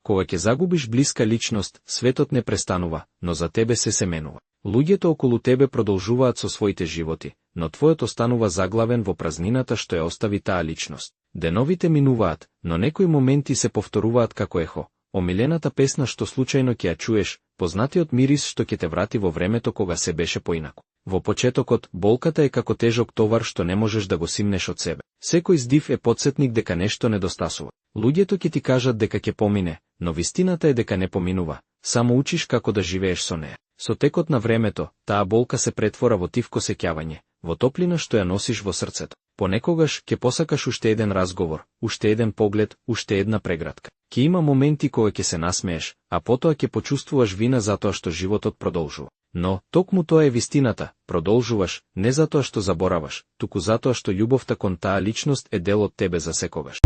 Кога ќе загубиш блиска личност, светот не престанува, но за тебе се менува. Луѓето околу тебе продолжуваат со своите животи, но твојот останува заглавен во празнината што ја остави таа личност. Деновите минуваат, но некои моменти се повторуваат како ехо. Омилената песна што случајно ќе ја чуеш, познатиот мирис што ќе те врати во времето кога се беше поинаку. Во почетокот, болката е како тежок товар што не можеш да го симнеш од себе. Секој здив е потсетник дека нешто недостасува. Луѓето ќе ти кажат дека ќе помине, но вистината е дека не поминува, само учиш како да живееш со неа. Со текот на времето, таа болка се претвора во тивко сеќавање, во топлина што ја носиш во срцето. Понекогаш ќе посакаш уште еден разговор, уште еден поглед, уште една прегратка. Ќе има моменти кога ќе се насмееш, а потоа ќе почувствуваш вина затоа што животот продолжува. Но, токму тоа е вистината, продолжуваш, не затоа што забораваш, туку затоа што љубовта кон таа личност е дел од тебе за секогаш.